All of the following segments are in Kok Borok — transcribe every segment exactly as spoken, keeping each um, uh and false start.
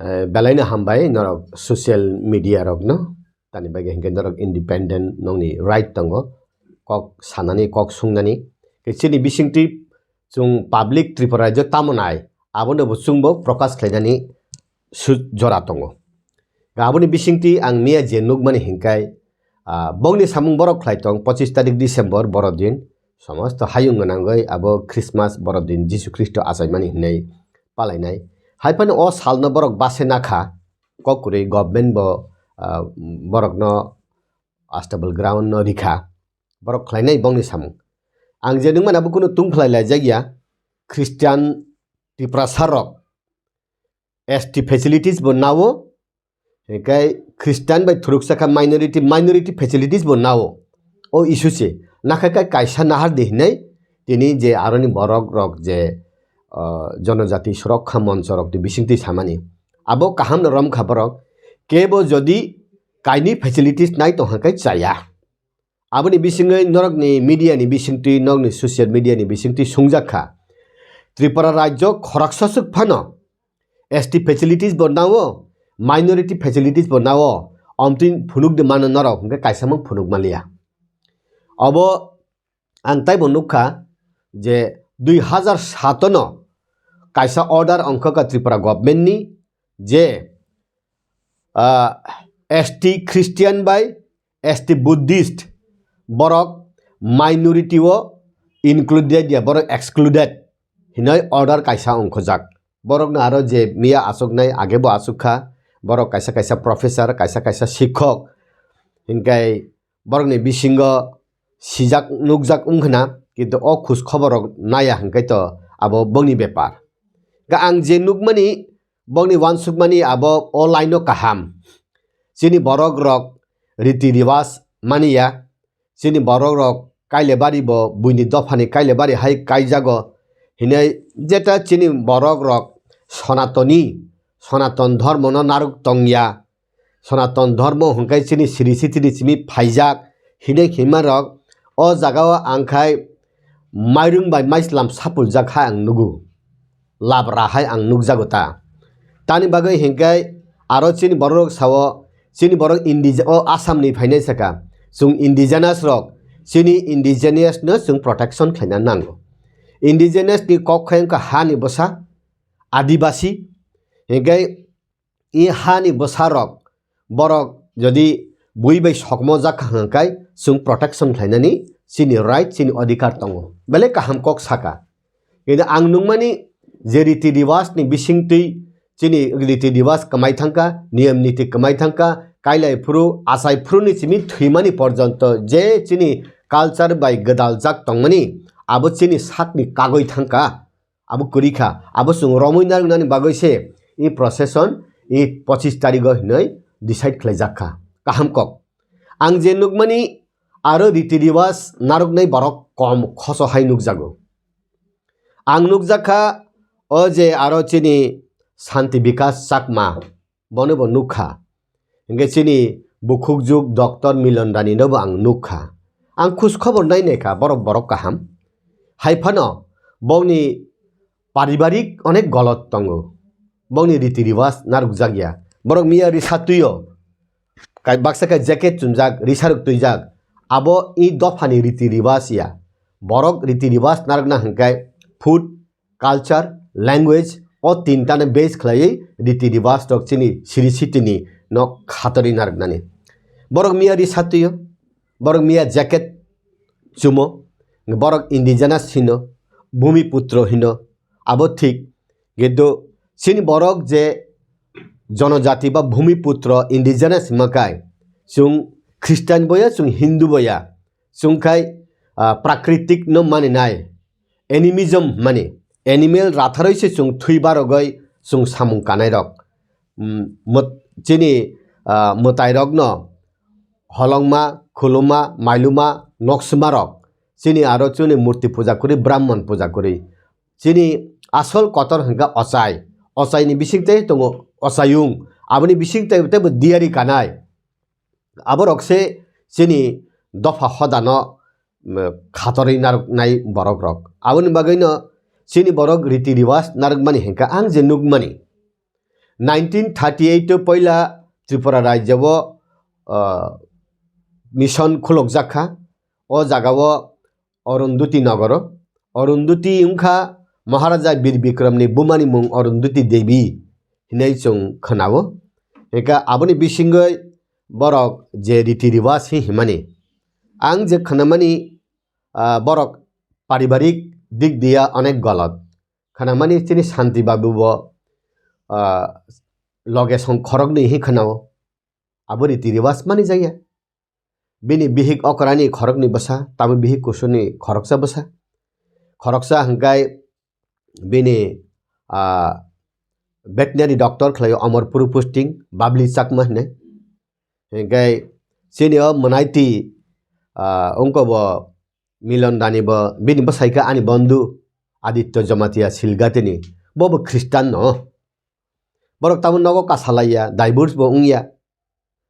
Eh, belaino hambai norok social media rokno, tani bagwi hinkhe norok independent nongni right tongo kok sanani, kok sungnani. Khe chini bisingtwi chwng public Tripura rajyo tamo nai, abono bo chwngbo prokash khlainani su-, jora tongo. Aboni bisingtwi ang miya je nukmani hinkhai, ah, bongni samung borok khlai tong, pochis tarik December borodin, somosto hayung gwnangwi abo Christmas borodin Jisu Khristo achaimani hinwi palainai. Haiphano o salno borok base nakha, kok kwrwi government bo, ah, borokno stable ground no rikha, borok khlainai bongni samung. Ang je nukmani abo kunu tungphlai laijak ya, Christian Tiprasa rok S T facilities bo nao, hinkhe Christian bai thuruksa kha minority, minority facilities bo nao. O issue se. Nakha khe kaisa nahar di hinai tini je aroni borok rok je, ah, jonojati surokkha moncho rok ni bisingtwi samani. Abo kaham no rom kha borok. Kebo jodi kaini facilities nai tong khe chaya. Aboni bisingwi norokni media ni bisingtwi, nokni social media ni bisingtwi sungjak kha. Tripura rajyo khoroksa swk phano S T facilities bo nao, minority facilities bo nao, omtwi phunuk de mano norok, hwnkhe kaisa mang phunuk manliya. Obo ang taibo nukha je dui hazar sato no kaisa order ongkha ka Tripura government ni je, ah, S T Christian bai S T Buddhist borok minority o included ya, borok excluded hinoi order kaisa ongkhojak. Borokno aro je miya achuknai, age bo achuk kha, borok kaisa kaisa professor, kaisa kaisa sikhok, hinkhai borokni bisingo sijak nukjak wngkhna, kintu o khus khobor rok naya hinkhai to abo bongni bepar. Ga ang je nukmani, bongni wansukmani abo o line o kaham. Chini borok rok riti riwas maniya, chini borok rok kailebari bo buini dophani kailebari hai kaijago hinai jeta chini borok rok Sonatoni, Sonaton dhormo no naruk tongya. Sonaton dhormo hwnkhe chini siri sitini simi phaijak hinai hinma rok o jaga o ang khai mairung bai maislam sapuljak hai ang nugu. Labra hai ang nukjago ta. Tani bagwi hinkhe aro chini borok rok sao, chini borok indige-, o Assam ni phainai saka. Chwng indigenous rok, chini indigenous no chwng protection khlaina nango. Indigenous ni kok khai wngkha ha ni bwsa, Adibasi. Hinkhe i ha ni bwsa rok, borok jodi bui bai sokmo jak kha hwnkhai chwng protection khlainani chini right, chini odhikar tongo. Belai kaham kok saka. Kintu ang nukmani je riti riwas ni bisingtwi chini riti riwas kwmai thangkha, niyam niti kwmai thangkha, kailai phuru, achai phuru ni simi thwimani porjonto je chini culture bai gwdal jak tongmani abo chini sakni kagwi thangkha. Abo kwrwi kha. Abo chwng romwi narwknani bagwi se i procession i pochis tarigo hinwi decide khlaijak kha. Kaham kok. Ang je nukmani aro riti riwas narwknai borok kom khoso hai nukjago. Ang nukjak kha o je aro chini Santi Bikas Chakma, bono bo nukha. Hinkhe chini bukhukjuk Doctor Milon Rani no bo ang nukha. Ang khus khobor nai nai kha, borok borok kaham. Hai phano bongni paribarik onek golot tongo. Bongni riti riwas narwkjak ya. Borok miya risa twi o. Kai-, baksa khe jacket chumjak, risa rok twijak. Abo i dophani riti riwas ya. Borok riti riwas narwkna hwnkhe food, culture, language, o tinta no base khlaiwi riti riwas rok chini siri sitini no khatorwi narwknani. Borok miya risa twi o, borok miya jacket chumo, borok indigenous hino, bhumi putro hino, abo thik. Kintu chini borok je jonojati ba bhumi putro indigenous hima kai, chwng Christian boya, chwng Hindu boya, chwng khai, ah, prakritik no maninai, animism mani, animal ratharoi se chwng thwi barogoi chwng samung kanai rok. Mm, mut-, chini, ah, mwtai rok no holongma, khuluma, mailuma, noksima rok. Chini aro chini murti puja kuri, brahman puja kuri. Chini asol kotor hwnkha ochai. Ochai ni bising tei tongo ochayung. Aboni bising tei teibo diyari kanai. Aborok se chini dopha hodano, mm, khatorwi narwknai borok rok. Aboni bagwino chini borok riti riwas narwkmani hinkha ang je nukmani. Nineteen thirty eight o poila Tripura rajya o, ah, mission khulokjak kha. O jaga o Arundhati nogoro. Arundhati wngkha Maharaja Bir Bikramni bumani mung Arundhati Devi hinwi chwng khwnao. Hingkhe aboni bisingwi borok je riti riwaj hi himani. Ang je khwnamani, ah, borok paribarik dik diya onek golot. Khwnamani chini Shanti Babu bo, ah, loge song khoroknwi hi khwnao. Abo riti riwaj mani jaya. Bini bihik okrani khoroknwi bwsa, tamo bihik kusurni khoroksa bwsa. Khoroksa hwnkhe bini, ah, veterinary doctor khlaio Amarpur posting, Babli Chakma hinwi. Hingkhe chini o mwnaiti, ah, wngkha bo Milon Dani bo, bini bwsai khe ani bondhu Aditya Jamatia Silgatini. Bo bo Khristan no. Borok tabuk nogo kasalaiya, divorce bo wngya.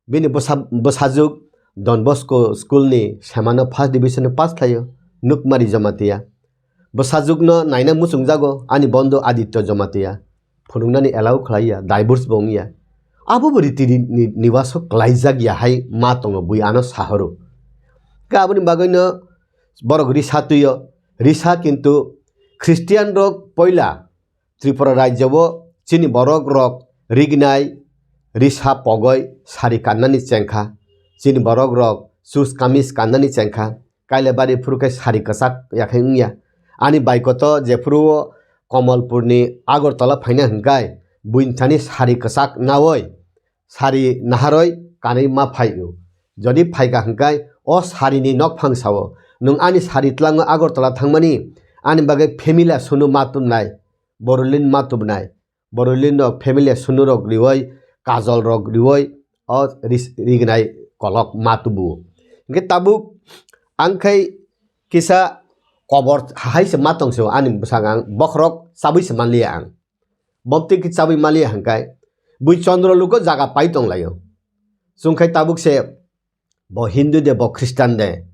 Bini bwsa-, bwsajwk Don Bosco school ni semano first division pass khlaio, Nukmari Jamatia. Bwsajwkno naina muchungjago ani bondhu Aditya Jamatia. Phunuknani allow khlaiya, divorce bo wngya. Abo bo riti ri-, ni-, niwaso klaijak ya hai ma tongo bui ano sahoro. Khe aboni bagwino borok risa tuio, risa kintu Christian rok poila Tripura rajya o chini borok rok rignai risa pogoi sari kannani chengkha. Chini borok rok sus kamis kannani chengkha. Kailabari phuru khe sari kwchak ya khe wngya. Ani baikoto jephuru o Komolpurni Agartala phaina hwnkhe buini thani sari kwchak naoi sari naharoi kanwi ma phaio. Jodi phaikha hwnkhe o sarini nokphang sao, "Nwng ani sari tlango Agartala thangmani, ani bagwi family sunu ma tubnai, borolin ma tubnai." Borolin rok family sunu rok rioi, kajol rok rioi, o ris-, rignai kolok ma tubu. Hingke tabuk ang khai kisa kobor hai se ma tong se ani bwsang ang bokhorok chabwi se manliya ang. Bobti ki chabwi manliya hingkai bui chondro lugo jaga pai tong laio. Chwng khai tabuk se bo Hindu de, bo Khristan de,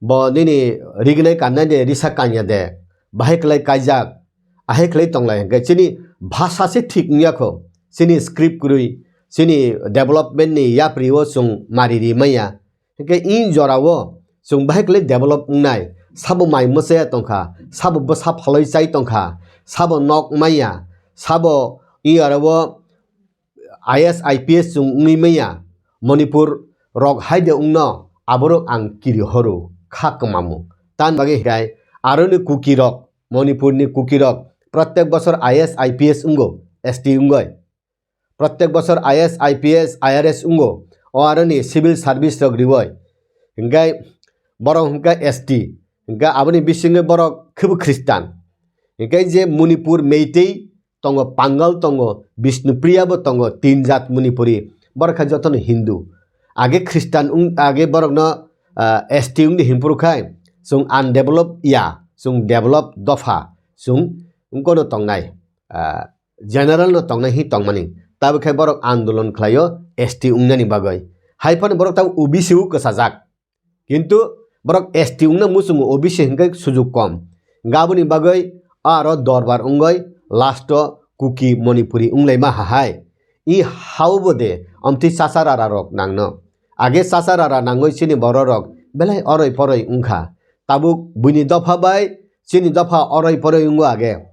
bo nini rignai kannai de, risa kanya de, bahai kwlai kaijak, ahai kwlai tonglai hingke chini bhasha se thik wngya kho, chini script kwrwi, chini development ni yapri o chwng mari ri manya. Hingke in jora o chwng bahai kwlai develop wngnai, sabo mai mwchaya tongkha, sabo bwsa phalwi chai tongkha, sabo nok manya, sabo in jora o I A S, I P S chwng wngwi manya, Manipur rok haide wngno, aborok ang kiri horo, kha kwmamu. Tan bagwi hinkhe aroni Kuki rok, Manipurni Kuki rok, protek bosor I A S, I P S wngo, S T wngoi. Protek bosor I A S, I P S, I R S wngo, o aroni civil service rok riwoi. Hinkhe borok hinkhe S T, hinkhe aboni bisingo borok khebo Khristan. Hinkhe je Manipur Meitei, tongo, Pangal tongo, Bishnupriya bo tongo, tin jat Manipuri, borok kha jotono Hindu. Age Khristan wng, age borokno, ah, S T wngdi hinphuru khai, chwng undeveloped ya, chwng developed dopha, chwng wngkono tongnai, ah, general no tongnai hi tongmani. Tabuk khai borok andolon khlaio S T wngnani bagwi. Hai phano borok tabuk O B C o kwchajak. Kintu borok S T wngna muchungo, O B C hinkhe sujuk kom. Gaboni bagwi aro dorbar wngoi last o Kuki Manipuri wnglaima hahai. I hao bo de omtwi chacha rara rok nangno. Age chacha rara nangoi chini borok rok belai oroi poroi wngkha. Tabuk buini dopha bai chini dopha oroi poroi wngo age.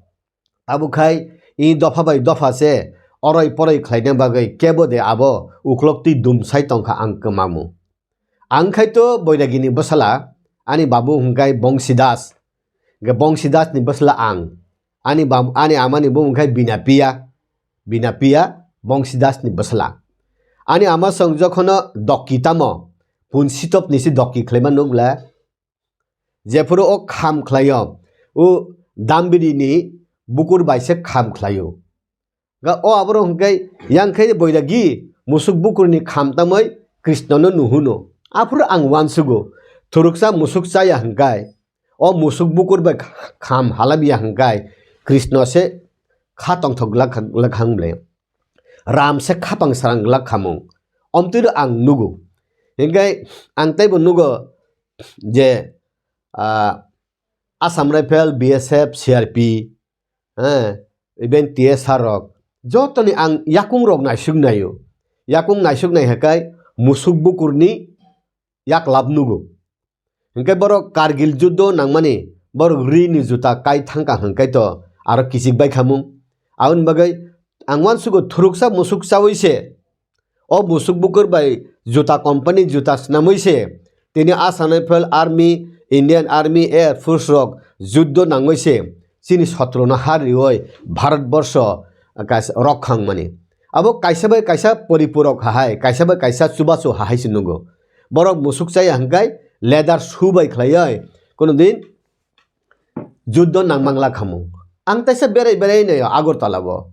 Tabuk khai i dopha bai dopha se oroi poroi khlaina bagwi kebo de abo uklok twi dum sai tongkha ang kwmamu. Ang khai to Boiragini bwsala, ani babu hwnkhe Bongsi Das, hwnkhe Bongsi Das ni bwsala ang. Ani bab-, ani amani bumung khai Binapiya, Binapiya Bongsi Das ni bwsala. Ani ama song jokhono dokki tamo, pun sitop ni si dokki khlaima nukla. Jephuru o kham khlaio, o dambiri ni bukur bai se kham khlaio. Ga o aborok hwnkhe yang khe Boiragi musuk bukur ni kham tamoi Krishna no nuhuno. Aphuru ang uansugo, thuruksa musuk chaya hwnkhe o musuk bukur bai kham halabya hwnkhe Krishna se kha tongthok glak, glak hang ble. Ram se khapang srang glak khamung. Omtwino ang nugo. Hinkhe ang teibo nugo je, ah, Assam Rifle, B S F, C R P, eh, even T S R rok, Jotoni ang yakung rok naisuk naio. Yakung naisuk nai hakai musuk bukurni yak lab nugo. Hingke borok Kargil juddo nangmani borok ri ni juta kai thangka hingkai to aro kichik bai khamung. Aboni bagwi ang uansugo thuruksa musuk chawi se. O musuk bukur bai juta company juta swnamwi se, tini Assam Rifle Army, Indian Army, Air Force rok juddo nangwi se chini sotro no har riwi Bharat borsho kaisa rok khang mani. Abo kaisa bai kaisa poripurok hahai, kaisa bai kaisa chubachu hahai se nungo. Borok musuk chaya hingkai leather shoe bai khlaiwi kuno din juddo nangmangla khamung. Ang taisa berai berai naio Agartala bo.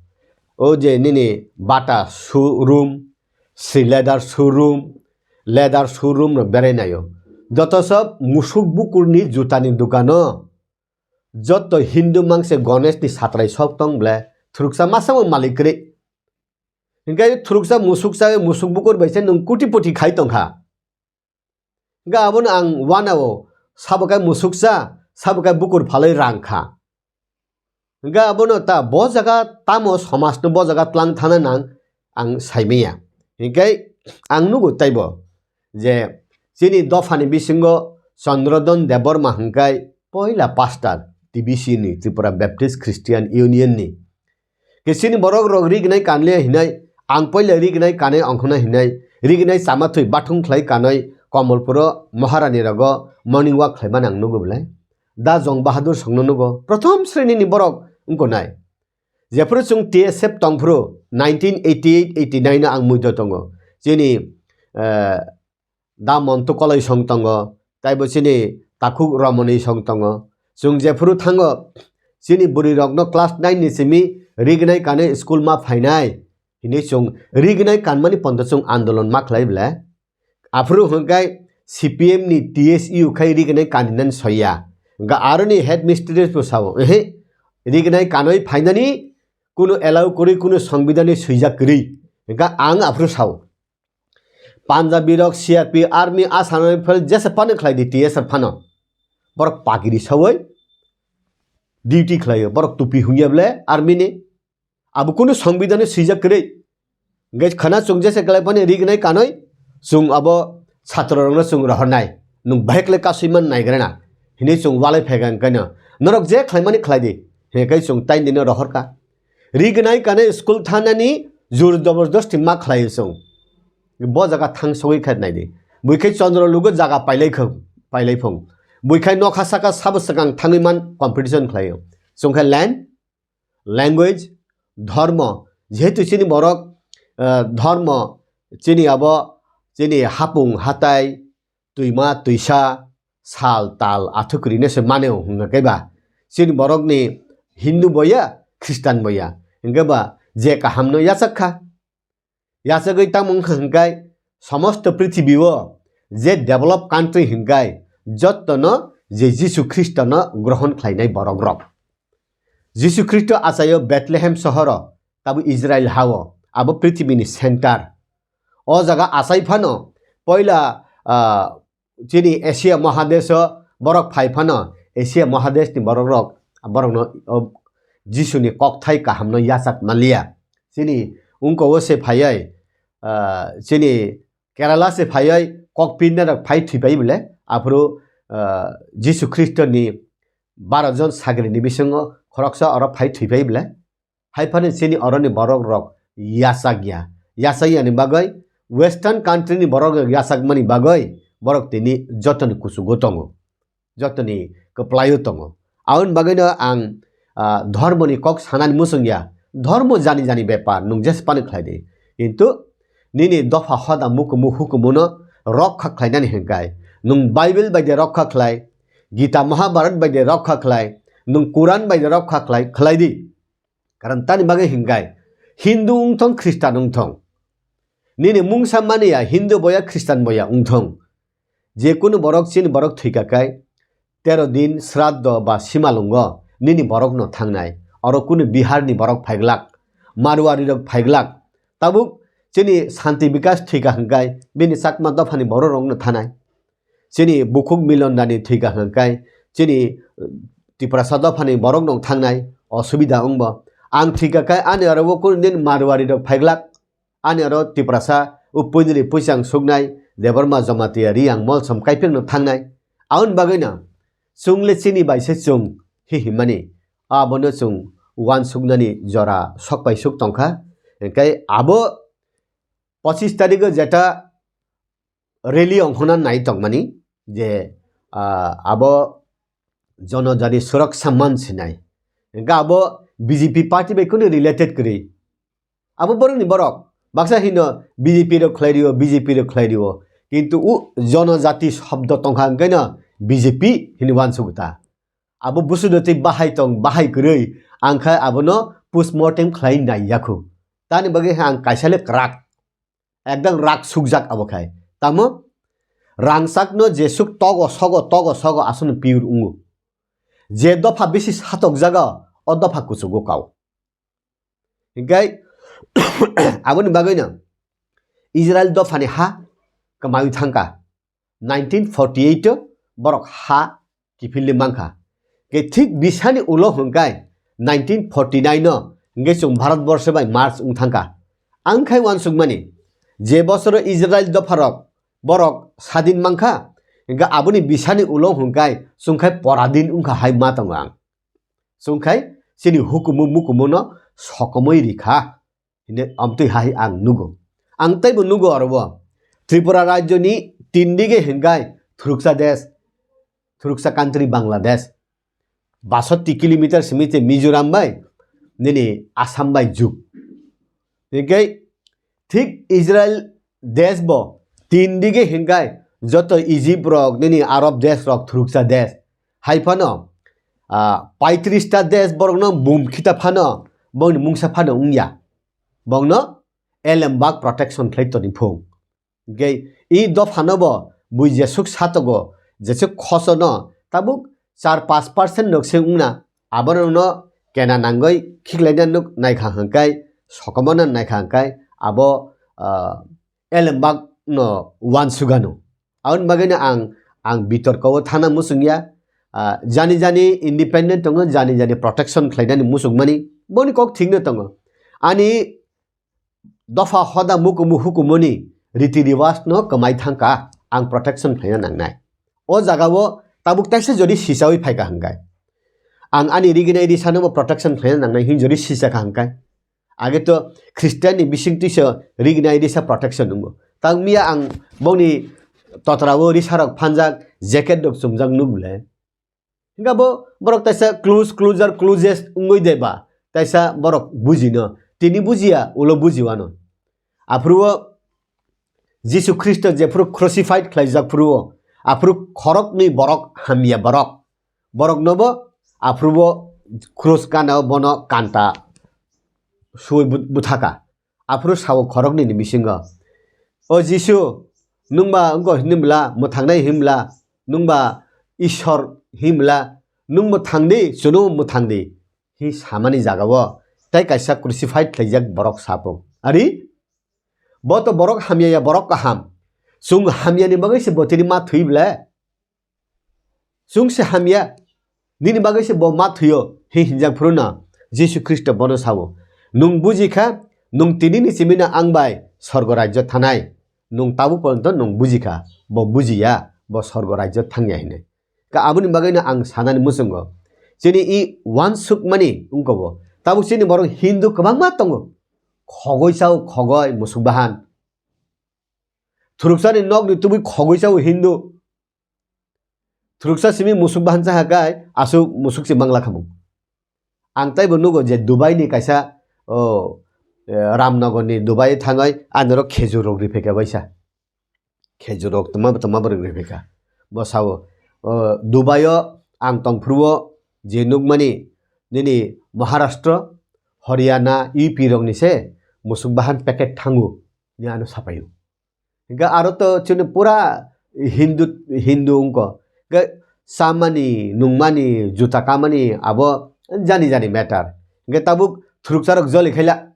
O je nini Bata showroom, Sri Leather showroom, Leather showroom no berai naio. Joto sob musuk bukurni jutani dukano. Jotto Hindu mangse Ganesh ni satrai sok tong ble, thuruksa masa bo malik kwrwi. Hingke thuruksa musuk chawi musuk bukur bai se nwng kuti puti khai tongkha. Hingke abono ang wanao sabo kai musuksa, sabo kai bukur phalwi rang kha. Hingke abono ta bo jaga tamo somajno bo jaga tlang thana nang ang saimaya. Hingke ang nugo taibo je chini dophani bisingo Chandradon Debbarma hingkai poila pastor T B C ni, Tripura Baptist Christian Union ni. Ke chini borok rok rignai kanle hinai, ang poila rignai kanai ongkhona hinai, rignai chama thwi bathung khlai kanai Komolpuro Maharani rogo morning walk khlaimani ang nugo belai. Da Jong Bahadur songno nugo, prothom sreni ni borok wngko nai. Jephuru chwng T S F tongphuru nineteen eighty eight eighty nine no ang muido tongo. Chini, eh, Da Montu Koloi song tongo, taibo chini Takhuk Romoni song tongo. Chwng jephuru thango, chini bwrwi rokno class nine ni simi rignai kanwi school ma phainai hinwi chwng rignai kanmani pondo chwng andolon ma khlai ble. Aphuru hwnkhe C P M ni T S U khai rignai kaninani soya. Hwnkhe aroni headmistress bo sao, "Ehe, rignai kanwi phainani kunu allow kwrwi, kunu songbidani swijak kwrwi." Hwnkhe ang aphuru sao. Punjabi rok, C R P, army, Assam Rifle jesa phano khlai di, T S R phano. Borok pagiri sawi duty khlaio, borok tupi hungya ble army ni. Abo kunu songbidani swijak kwrwi. Hingke khana chwng jesa khlai phano rignai kanwi chwng abo satro rokno chwng rohornai. Nwng bahai khlai kasui man naigrana. Hinwi chwng walai phaikha hwnkhe no. Norok je khlaimani khlai di. Hingke chwng taini no rohorkha. Rignai kanwi school thanani jur jobordasti ma khlai chwng. Bo jaga thang sogwi kha nai di. Buikhai chondro lugo jaga pailai khw, pailai phung. Buikhai nokha saka sabo swkang thangwi man competition khlaio. Chwng khe land, language, dhormo. Jehetu chini borok, eh, dhormo, chini abo, chini hapung hatai, twima twisa, sal tal athuk rine se mane hwnkhe ba. Chini borokni Hindu boya, Khristan boya. Hwnkhe ba je kahamno yachak kha. Yachagwi tamo wngkha hwnkhe, somosto prithibi o je develop country hwnkhe, jottono je Jisu Khristono grohon khlainai borok rok. Jisu Khristo achaio Bethlehem sohoro, tabo Israel hao, abo prithibini center. O jaga achai phano poila, ah, chini Asia Mahadesh o borok phai phano, Asia Mahadesh ni borok rok, borok no, o, Jisu ni kokthai kaham no yachak manliya. Chini ungko o se phaioi, ah, chini Kerala se phaioi kok pinna rok phai thwi pai bole, aphuru, ah, Jisu Khristo ni baro jon sagri ni bisingo khoroksa oro phai thwi pai bole. Hai phano chini oroni borok rok yachak ya. Yachak yani bagwi western country ni borok rok yachak mani bagwi borok tini jotoni kuchugo tongo. Jotoni kwplaio tongo. Aboni bagwino ang, ah, dhormoni kok sanani muchung ya. Dhormo jani jani bepar, nwng jesa phano khlai di. Kintu nini dopha hoda mukumu hukumuno rokha khlainani hwnkhe, nwng Bible bai de rokha khlai, Gita Mahabharat bai de rokha khlai, nwng Quran bai de rokha khlai, khlai di. Karon tani bagwi hwnkhe Hindu wngthong, Khristan wngthong, nini mungsa mani ya Hindu boya, Khristan boya wngthong, je kunu borok chini borok thwika kai tero din sraddho ba simalwngo nini borokno thangnai. Oro kunu Bihar ni borok phaiglak, Marwari rok phaiglak, tabuk chini Shanti Bikash thwika hwnkhe bini Chakma dophani borok rokno thanai. Chini bukhuk Milon Dani thwika hwnkhe chini, uh, Tiprasa dophani borok no thangnai osubida wngbo. Ang thika khe ani aro o kunu din Marwari rok phaiglak. Ani aro Tiprasa, o puiniri puisang suknai, Debbarma Jamatia, Riang, Molsom, Kaipengno thangnai. Aboni bagwino chwng le chini bai se chwng hi himani, abono chwng uansuknani jora sok bai suk tongkha. Hingkhe abo pochis tarikh o jeta rally ongkhorna nai tongmani je, ah, abo Jonojati Suraksha Manch hinai. Hingkhe abo B J P party bai kunu related kwrwi. Abo borokni borok. Baksa hino B J P rok khlai rio, B J P rok khlai rio. Kintu u Jonojati shobdo tongkha hwnkhe no B J P hinwi uansukgo ta. Abo busudo tei bahai tong, bahai kwrwi, ang khe abono postmortem khlai nai yakhu. Tani bagwi ang kaisa le kwrak. Ekdam rak sukjak abo khai. Tamo? Rangchakno jesuk togo sogo, togo sogo aswkno pure wngo. Je dopha bisi satokjago, o dopha kuchugo kao. Hingkhe aboni bagwino Israel dophani ha kwmawi thangkha. Nineteen forty-eight o borok ha kiphilwi mankha. Khe thik bisani ulo hwnkhe nineteen forty-nine o hwnkhe chwng Bharat borsho bai merge wng thangkha. Ang khai uansukmani, je bosoro Israel dopharok borok sadin mankha, hwnkhe aboni bisani ulo hwnkhe chwng khai poradin wngkha hai ma tongo ang. Chwng khai chini hukumu mukumuno sokomwi rikha. Hine amtwi hai ang nugo. Ang teibo nugo aro bo. Tripura rajyoni tin dige hingkai thuruksa desh, thuruksa country Bangladesh. Basatti kilometer simi te Mizoram bai nini Assam bai juk. Hingkai thik Israel desh bo tin dige hingkai joto Egypt rok nini Arab desh rok thuruksa desh. Hai phano, ah, paitris ta desh borokno bum khita phano, bongni mungsa phano wngya. Bongno elembak protection khlai toni phung. Hingke i dophano bo bui jesuk satogo, jesuk khosono tabuk char pash percent nok se wngna, abono no kena nangoi khiklaina nuk naikha hingkai, sokomona naikha hingkai, abo, ah, elembak no wansugano. Aboni bagwino ang, ang bitorko o thana muchungya. Ah, jani jani independent tongo, jani jani protection khlainani muchungmani. Boni kok thikno tongo. Ani dopha hoda mukumu hukumuni riti riwaj no kwmai thangkha, ang protection khlaina nangnai. O jaga o tabuk taisa jodi sisawi phaikha hingkai. Ang ani riginai risano bo protection khlaina nangnai hin jodi sisakha hingkai. Age to Christian ni bising twiso rignai risa protection nungo. Tang miya ang boni totra o risa rok phanjak, jacket rok chumjak nuk le. Hinga bo borok taisa close, closer, closest wngwi de ba. Taisa borok bujino. Tini bujiya, ulo bujiwano. Aphuru o Jisu Khristo jephuru crucified khlaijak phuru o, aphuru khoroknwi borok hamya borok. Borok nobo aphuru bo cross gana o bono kanta suwi bu-, buthaka. Aphuru sao khoroknwi ni bisingo, "O Jisu, nwng ba wngkha hinwi mla, mwthangnai hinwi mla, nwng ba Ishwar hinwi mla, nwng mwthang di, chwngno mwthang di," hi samani jaga o tei kaisa crucified khlaijak borok sapo. Ari? Bo to borok hamya ya, borok kaham. Chwng hamya ni bagwi se bo tini ma thwi ble? Chwng se hamya, nini bagwi se bo ma thwio, hi hinjak phuru no Jisu Khristo bono sao, "Nwng buji kha, nwng tini ni simi no ang bai sorgo rajyo thanai. Nwng tabuk porjonto nwng buji kha, bo buji ya, bo sorgo rajyo thang ya," hinwi. Ka aboni bagwi no ang sanani muchungo. Chini i uansukmani wngkha bo. Tabuk chini borok Hindu kwbangma tongo. Khogoi sao, khogoi, musuk bahan. Thuruksa ni nok ni tubui khogoi sao Hindu. Thuruksa simi musuk bahan cha hakai, aswk musuk se mangla khamung. Ang taibo nugo je Dubai ni kaisa, o, eh, Ramnagar ni Dubai thangoi, ani oro khejur rok riphaikha baisa. Khejur rok tma tma borok riphaikha. Bo sao, o, Dubai o ang tongphuru o je nukmani nini Maharashtra, Haryana, U P rok ni se musuk bahan packet thango, ni ano sapaio. Hingke aro to chini pura Hindu, Hindu wngkha. Hingke chamani, nungmani, juta kamani abo jani jani matter. Hingke tabuk thuruksa rok joli khaila.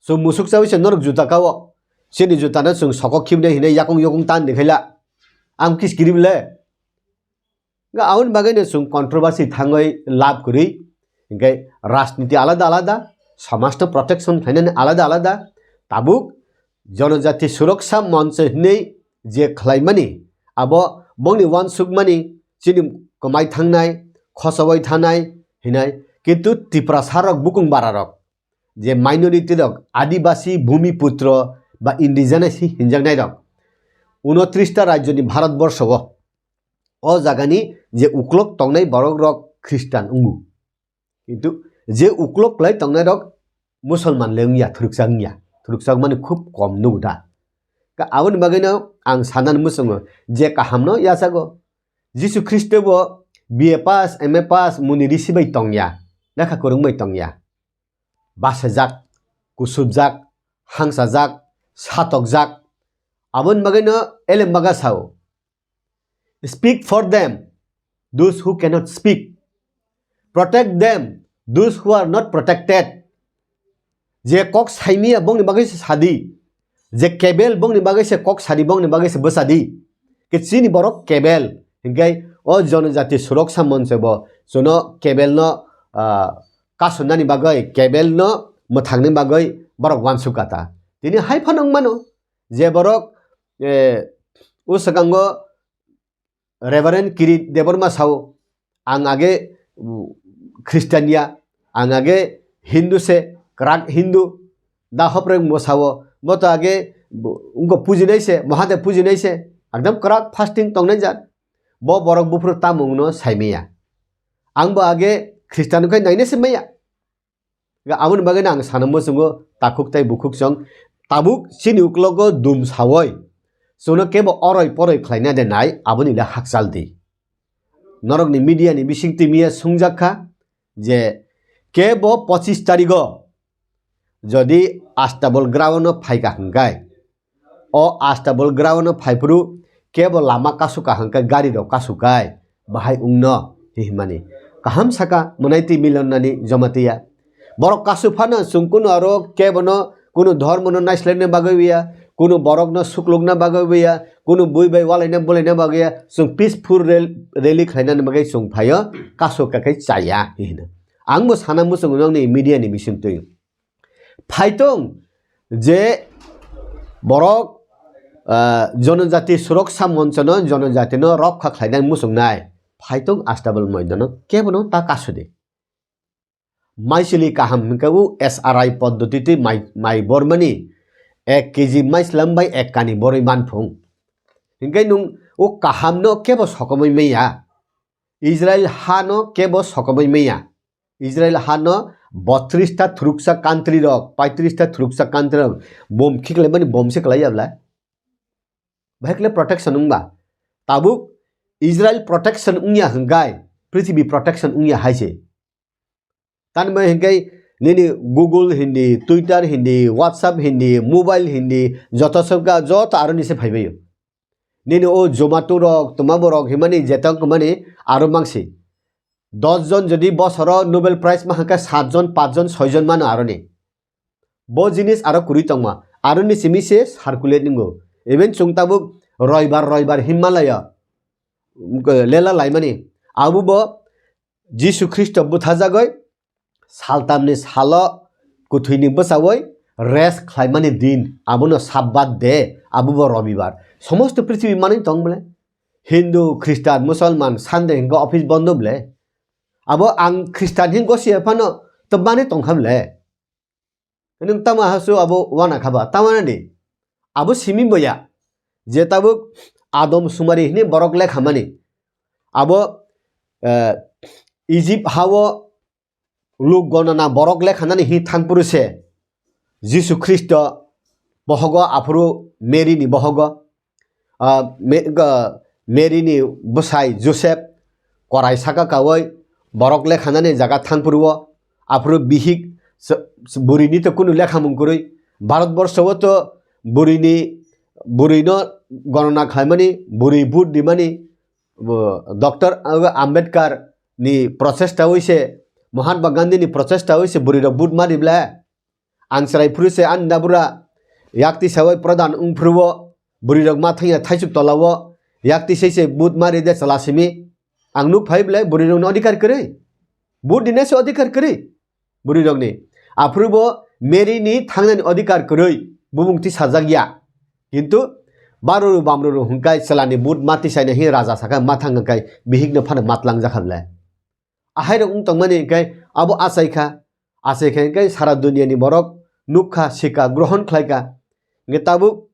Chwng musuk chawi se norok juta kao. Chini juta no chwng sokok khibnai hinwi yakung yakung tan de khaila. Ang kis kirim le. Ga aun bagwi no chwng controversy thangwi lab kwrwi. Hinkhe rajniti alada alada, samajno protection khlainani alada alada, tabuk Jonojati Suroksa Moncho hinwi je khlaimani, abo bongni uansukmani chini kwmai thangnai, khosowai thanai hinai, kintu Tiprasa rok bukung bara rok, je minority rok, Adibasi, Bhumiputro ba indigenous hi hinjaknai rok, unotris ta rajyoni Bharat borsho o, o jagani je uklok tongnai borok rok Khristan wngo. Kintu je uklok kwlai tongnai rok Musulman le wngya, thwrwksak wngya, thwrwksak mani khub kom nugo da. Ka aboni bagwino ang sanani muchungo je kahamno yachago. Jisu Khristo bo B A pass, M A pass, muni risi bai tongya, lekha kwrwng bai tongya. Bachajak, kusubjak, hangsajak, satokjak. Aboni bagwino elem baga sao, "Speak for them, those who cannot speak. Protect them, those who are not protected." Je kok saimiya bongni bagwi se sadi. Je kebel bongni bagwi se kok sadi, bongni bagwi se bwsadi. Ke chini borok kebel. Hinkhe o Jonojati Suroksa Moncho bo chuno kebelno, ah, kasunani bagwi, kebelno mwthangni bagwi borok uansuk kha ta. Tini hai phano wng mano je borok, eh, o swkango Reverend Kirit Debbarma sao, "Ang age, mm, Khristian ya, ang age Hindu se, kwrak Hindu." Da hopreng bo sao, "Bo to age bo, wngkha pujinai se, Mahadev pujinai se, ekdam kwrak fasting tongnai jat." Bo borok buphuru tamungno saimaya. Ang bo age Khristian wngkha nainai se maya. Ga aboni bagwi ang sana muchungo takhuk tai bukhuk chwng tabuk chini uklogo dum sawoi. Chwngno kebo oroi poroi khlaina de nai aboni le hakchal di. Norokni media ni bising twi miya sungjak kha je kebo pochis tarigo jodi Astabol ground no phaika hwnkhe, o Astabol ground no phaiphuru kebo lama kasuka hwnkhe gari rok kasukai bahai wngno himani. Kaham saka mwnai twi milon nani Jamatia. Borok kasu phano chwng kunu aro kebono kunu dhormo no naislaina bagwi ya, kunu borok no suklukna bagwi ya, kunu bui bai walaina bulaina bagwi ya, chwng peaceful rel-, rally khlaina bagwi chwng phaio, kasu kakai chaya hino. Ang bo sana muchungo nokni media ni bising twi. Phaitong je borok, ah, Jonojati Suroksa Monchono Jonojatino rokha khlainani muchungnai. Phaitong Astabol Moidano kebono ta kasudi. Maisili kaham hwnkhe o S R I poddotitwi mai, mai bormani ek K G maislam bai ek kani borwi manphung. Hinkhe nwng o kahamno kebo sokomwi manya. Israel hano kebo sokomwi manya. Israel hano botris ta thuruksa country rok, paitris ta thuruksa country rok bom khiklaimani bom se kwlaiya bwlai. Bahai kle protection wngba. Tabuk Israel protection wngya hwnkhe prithibi protection wngya hai se. Tani bai hwnkhe nini Google hindi, Twitter hindi, WhatsApp hindi, mobile hindi, joto sokha joto aroni se phaibaio. Nini o Zomato rok, tuma borok himani jetok himani aro mangsi. Dos jon jodi bosoro Nobel Prize ma hwnkhe sat jon, pach jon, soi jon mano aroni. Bo jinis aro kwrwi tongma. Aroni simi se circulate ningo. Even chwng tabuk roibar, roibar himma laya. Lela laimani. Abo bo Jisu Khristo buthajagoi saltamni salo kwthwini bwchaui rest khlaimani din, abono Sabbath de, abo bo Robibar. Somosto prithibi manwi tong bole. Hindu, Khristan, Musolman, Sunday hwnkhe office bondo bole. Abo ang Khristan hin gosi phano to manwi tongkha bole. Nwng tamo hasu abo wana khaba, tamana di. Abo simi boya. Je tabuk Adam Sumari hini borok lekha mani. Abo, eh, Egypt hao luk gonana borok lekha nani hi thangpuru se. Jisu Khristo bohogo aphuru Mary ni bohogo. Ah, me-, ga-, Mary ni bwsai Joseph korai saka kaui borok lekhanani jaga thangphuru o, aphuru bihik s-, s-, bwrwini to kunu lekhamung kwrwi. Bharat borsho o to bwrwini, bwrwino gonona khlaimani, bwrwi vote rimani, bo, Doctor Ambedkar ni prochesta oi se, Mahatma Gandhi ni prochesta oi se bwrwi rok vote ma ribla. Ang chwrai phuru se ani dabura yakti sawai pradhan wng phuru o bwrwi rok ma thangya thaisuk tola o yakti sei se but ma ride chwla simi. Ang nuk phai bwlai bwrwi rok no adhikar kwrwi. Vote dinai se adhikar kwrwi bwrwi rokni. Aphuru bo Mary ni thangnani adhikar kwrwi bumung tisajak ya. Kintu baruru bamruru hwnkhe chwlani vote ma tisaina hi raja sakha ma thang kai bihik no phano matlang jakha le. Ahai rok wng tongmani hwnkhe abo achai kha, achai kha hwnkhe sara dunia ni borok nukha, sikha, grohon khlai kha. Hwnkhe tabuk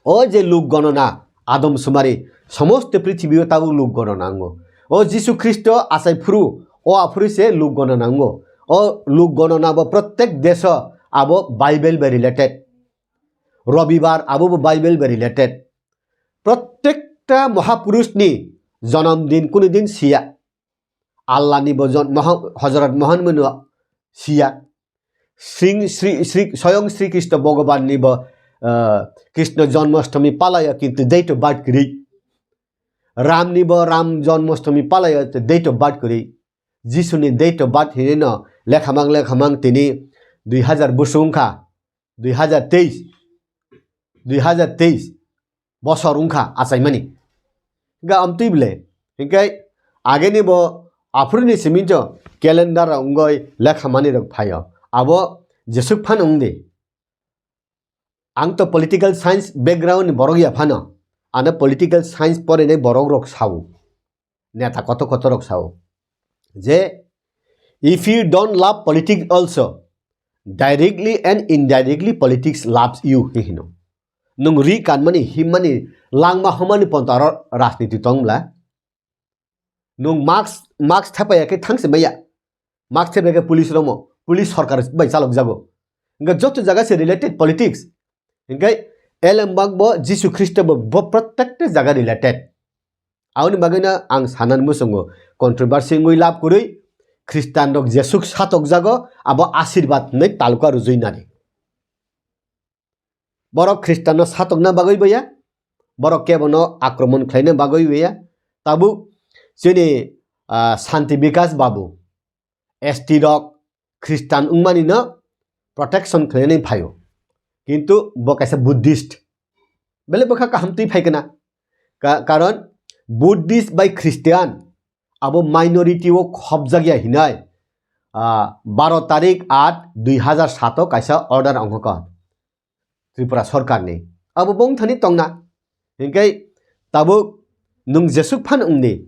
o je luk gonona, Adam sumari, somosto prithibi o tabuk luk gonona wngo. O Jisu Khristo achai phuru, o aphuru se luk gonona wngo. O luk gonona bo prottek deso abo Bible bai related. Robibar abo bo Bible bai related. Prottekta mahapurush ni jonom din kunu din siya. Allah ni bo jon-, Moha-, Hojrot Mohan mano siya. Sri, Sri, Sri, Soyong Sri Kristo Bhogoban ni bo, ah, Krishna Janmashtami palaya kintu date of birth kwrwi. Ram ni bo Ram Janmashtami palaya date of birth kwrwi. Jisu ni date of birth hinwi no lekhamang lekhamang tini dui hazar bosong wngkha. Dui hazar teis, dui hazar teis bosor wngkha achaimani. Hingkhe amtwi bwle, hingkhe ageni bo aphuruni simi to calendar rok wngoi lekha mani rok phaio. Abo jesuk phano wngdi. Ang to political science background ni borok ya phano, ano political science porinai borok rok sao. Neta kotor kotor rok sao je, "If you don't love politics also, directly and indirectly politics loves you," hi hino. Nung ri kanmani, himmani, langma humani ponta aro rajniti tong bla. Nung mask, mask thepaya khe thangse maya. Mask thepaya khe police romo, police sarkar bai chalok jago. Hingkhe joto jaga se related politics. Hingkhe elembak bo Jisu Khristo bo, bo prottekta jaga related. Aboni bagwino ang sanani muchungo controversy wngwi lab kwrwi Khristian rok jesuk satokjago abo asirbat hinwi taluka rwjwi nani. Borok Khristianno satokna bagwi boya, borok kebono akromon khlaina bagwi boya. Tabuk chini, ah, Santi Bikas Babu, S T rok Khristian wngmani no protection khlainani phaio. Kintu bo kaisa Buddhist. Bele bwkha kaham twi phai kana. Ka-, karon Buddhist bai Khristian abo minority o khopjak ya hinai, ah, baro tarik aat dui hazar saat o kaisa order ongkha Tripura sorkar ni. Abo bongthani tongna. Hingkhe tabuk nung jesuk phan wngdi.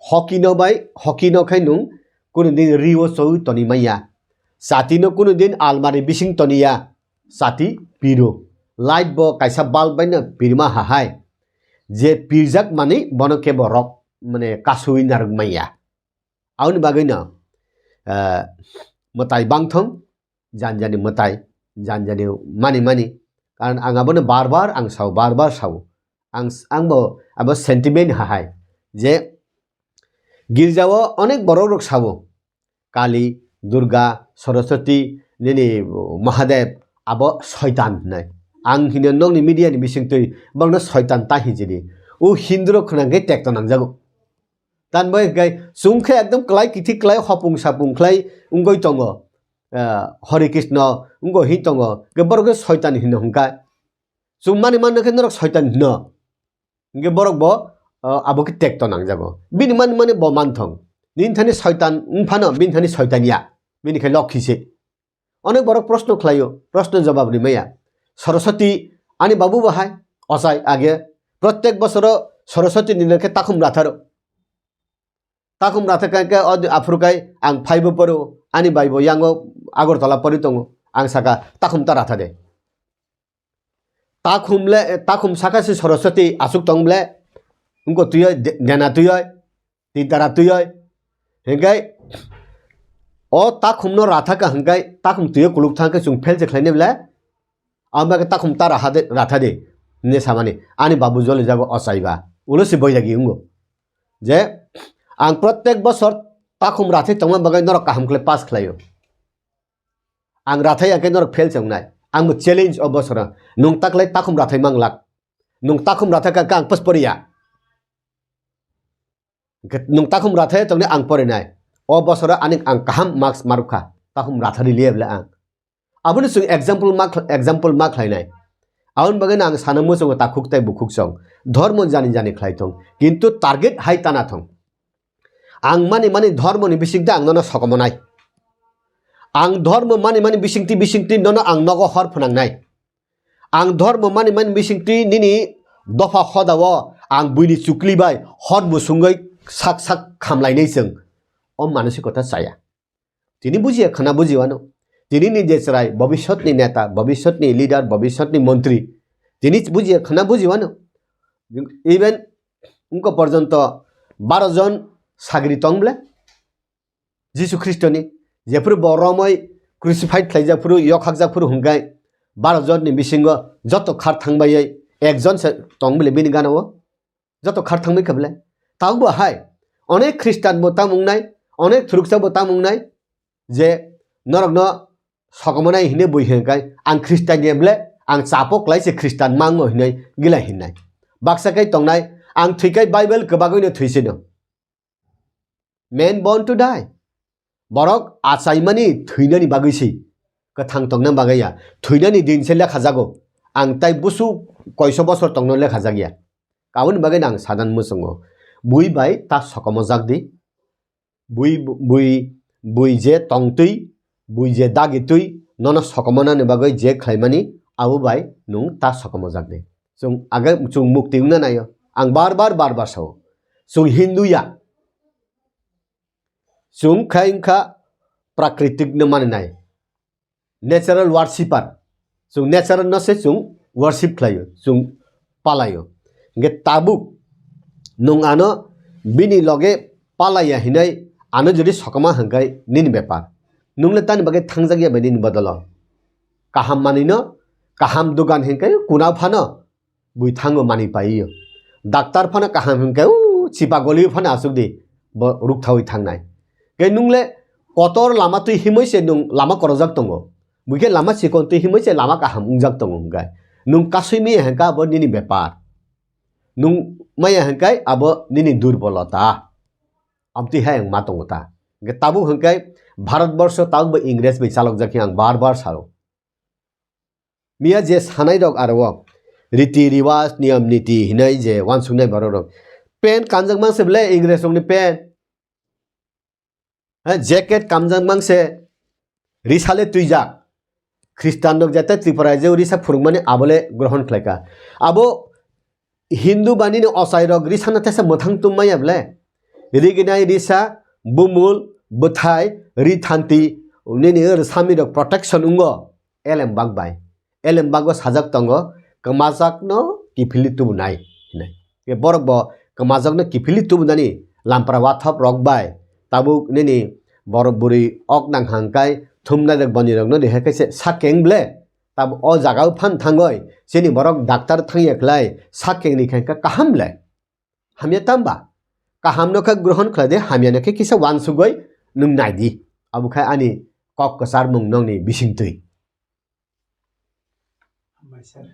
Hoki no bai, hoki no khai nung kunu din ri o choi toni maya. Chati no kunu din almari bising toni ya. Chati piro. Light bo kaisa bulb bai no pirma hahai. Je pirjak mani bono kebo rok mane kasui narwk maya. Aboni bagwi no, eh, mwtai bangthong, janjani mwtai, janjani mani mani. Karon ang abono bar bar ang sao, bar bar sao. Ang s-, ang bo abo sentiment hahai je girjao onek borok rok sao, Kali, Durga, Saraswati, nini Mahadev, abo soitan hinai. Ang hino nokni media ni bisingtwi borokno soitan ta hinjini. O Hindu rok khwnang khe tekto nangjago. Tan bai hwnkhe chwng khe ekdom klai kithi klai hopung sapung khlai wngwi tongo. Ah, Hare Krishna wngwi hin tongo. Hwnkhe borok khe soitan hino hwnkha. Chwng mani manno khe norok soitan hino. Hwnkhe borok bo, ah, abo khe tekto nangjago. Bini mani mani bo manthong. Nini thani soitan wngphano bini thani soitan ya. Bini khe lokhi se. Onek borok proshno khlaio, proshno jawab rimaya. Saraswati, ani babu bo hai, ochai age. Prottek bosoro Saraswati ni nangkhe takhum ratharo. Takhum ratha kai khe o di-, aphuru kai ang phaibo poro, ani bai bo yango Agartala pori tongo. Ang saka, "Takhum ta ratha de." Takhum le, takhum saka se Saraswati asuk tong ble, wngko twi oi, de-, dena twi oi, tintara twi oi. Hingkai o takhum no ratha ka hingkai takhum twi o kuluk thang khe chwng fail se khlai ne ble. Amo khe takhum ta raha de, ratha de, ne samani, ani babu jole jago ochai ba. Ulo se boyagi wngko. Je ang prottek bosor takhum rathai tongma bagwi norok kaham khlai pass khlaio. Ang rathai ya khe norok fail se wngnai. Ang bo challenge o bosoro. Nwng taklai takhum rathai manglak. Nwng takhum rathai ka, ka ang pas poriya. Hwnkhe nwng takhum rathai tongni ang porinai. O bosoro ani ang kaham marks marukha. Takhum rathari liya bwle ang. Aboni chwng example ma khl-, example ma khlainai. Aboni bagwi ang sana muchungo takhuk tai bukhuk chong. Dhormo jani jani khlai thong. Kintu target hai tana thong. Ang mani mani dhormoni bisingtwi ang nono sokomonai. Ang dhormo mani mani bisingtwi bisingtwi nono ang nogo hor phwnangnai. Ang dhormo mani mani bisingtwi nini dopha hodao ang buini chukli bai hor musungwi sak sak khamlainai chwng. O manosikota chaya. Tini bujiya khana bujiwano. Tini ni je chwrai bobishyotni neta, bobishyotni leader, bobishyotni montri. Tini bujiya khana bujiwano. Even wngkha porjonto baro jon sagri tong ble. Jisu Khristoni jephuru bo romoi crucified khlaijak phuru, yokhakjak phuru hwnkhe baro jonni bisingo joto khar thangbaiwi ekjon se tong bile bini gana-o. Joto khar thangbai kha bile. Tabukbo hai onek Khristan bo tamo wngnai, onek thuruksa bo tamo wngnai je norokno sokomonai hinwi bui hwnkai ang Khristan ya bile, ang chapo klai se Khristan mango hinwi gilai hinnai. Baksa kai tongnai, ang thwikai Bible kwbagwino thwisino. Men born to die. Borok achaimani thwinani bagwi se kwthang tongna bagwi ya. Thwinani din se lekha jago. Ang tai busu koiso bosor tongno lekha jak ya. Aboni bagwi no ang sadan muchungo. Bui bai ta sokomojak di. Bui, bui, bui je tongtwi, bui je dagitwi, nono sokomonani bagwi je khlaimani, abo bai nwng ta sokomojak di. Chwng age, chwng mukti wngna naio. Ang bar bar, bar bar sao. Chwng Hindu ya. Chwng khai wngkha prakritik no mani nai. Natural worshipper. Chwng natural no se chwng worship khlaio, chwng palaio. Hingke tabuk nwng ano bini loge palaiya hinai ano jodi sokoma hingkai nini bepar. Nwng le tani bagwi thangjak ya bai nini bodolo? Kaham manwi no, kaham dogan hingkai kuna phano bui thango mani paio. Daktar phano kaham hingke u chipa goli phano asuk di, bo ruk thawi thangnai. Ke nung le kotor lama twi himoi se nung lama korojak tongo. Bui khe lama chikon twi himoi se lama kaham wngjak tongo hingke. Nung kasui maya hingke abo nini bepar. Nung maya hingke abo nini durbolota. Amtwi hai ang ma tongo ta. Hingke tabuk hingke Bharat borsho tabuk bo Ingres bai chalokjak khe ang bar bar sao. Miya je sanai rok aro o riti riwaj niyam niti hinai je wansuknai borok rok. Pen kanjak mang se bele Ingres rokni pen. Ha, jacket kamjak mang se risa le twijak. Khristan rok jate Tripura je risa phurukmani abo le grohon khlaika. Abo Hindu ba nini ochai rok risa no tesa mwthang tum maya bele. Riginai risa, bumul, bwthai, ri thanti, nini rwsami rok protection wngo. Elem bak bai. Elem bago sajak tongo, kwmajakno kiphilwi tubunai hinwi. Borok bo kwmajakno kiphilwi tubunani lampra wathop rok bai tabuk nini borok bwrwi ok nang hangkai thumnai rok boni rokno rihai khe se sakeng ble. Tabuk o jaga o phan thangoi chini borok doctor thangya khlai sakeng ni khe kaham le. Hamya tamba? Kaham no khe grohon khlai de, hamya no khe kisa wansugoi nwng nai di. Abo khai ani kok kwchar mung nokni bisingtwi. Hambai sir.